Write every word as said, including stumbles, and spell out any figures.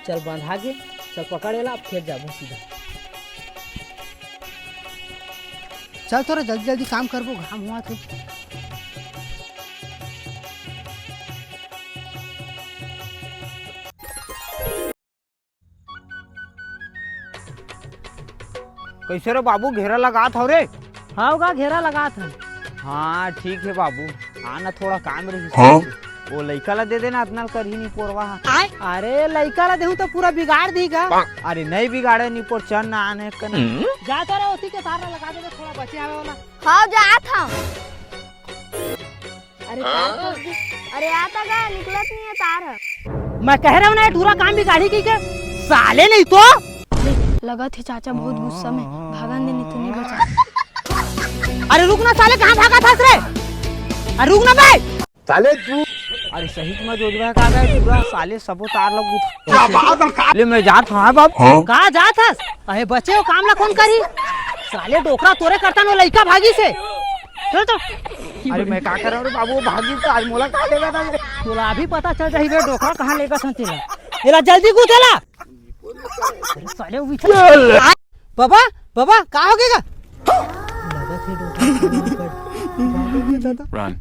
चल बंधा गे, चल पकड़ एला, अब खेत जाबो सीधा। चल थोड़ा जल्दी जल्दी काम करबो, घाम हुआ थे। कैसे रे बाबू, घेरा लगात हव रे? हव गा, घेरा लगात हव। हाँ ठीक हे बाबू, आ ना थोड़ा काम रहिस। हाँ? ओ लइका ला दे देना, अतना ल करही निपोरवा ह। अरे लइका ला देहूं त पूरा बिगाड़ दी गा। अरे नहीं बिगाड़े निपोर, चल ना आने कने। जा तो रे, ओती के तार ला लगा दे, थोड़ा बचे हवे वाला। हाँ जात हव। अरे का कर दी? अरे आता गा, निकलत नहीं है तार ह। मैं कह रहा हूँ ना, ये टूरा काम बिगाड़ी की के? साले नहीं तो। लगत हे चाचा बहुत गुस्सा में, भागन दे नहीं तो नहीं बचा। अरे रुक ना साले, कहाँ भागत हस रे? अरे रुक ना बे। साले तू। अरे सही में जोजवा का गा टूरा, साले सबो तार लग उठा। ले मैं जात हूँ, हाँ बाबू। हाँ? कहाँ जात हस? अरे बचे हो, काम ला कौन करी? साले डोकरा तोरे करता नो लइका भागी से। चल तो। अरे मैं का करंव रे बाबू, भागी त आज मोला का लेगा था? तोला अभी पता चल जाही बे, डोकरा कहाँ लेगा था तेला। एला जल्दी कूद एला। अरे साले वो भी था। बाबा, बाबा, का हो गया? लगा थे डोकरा। Run.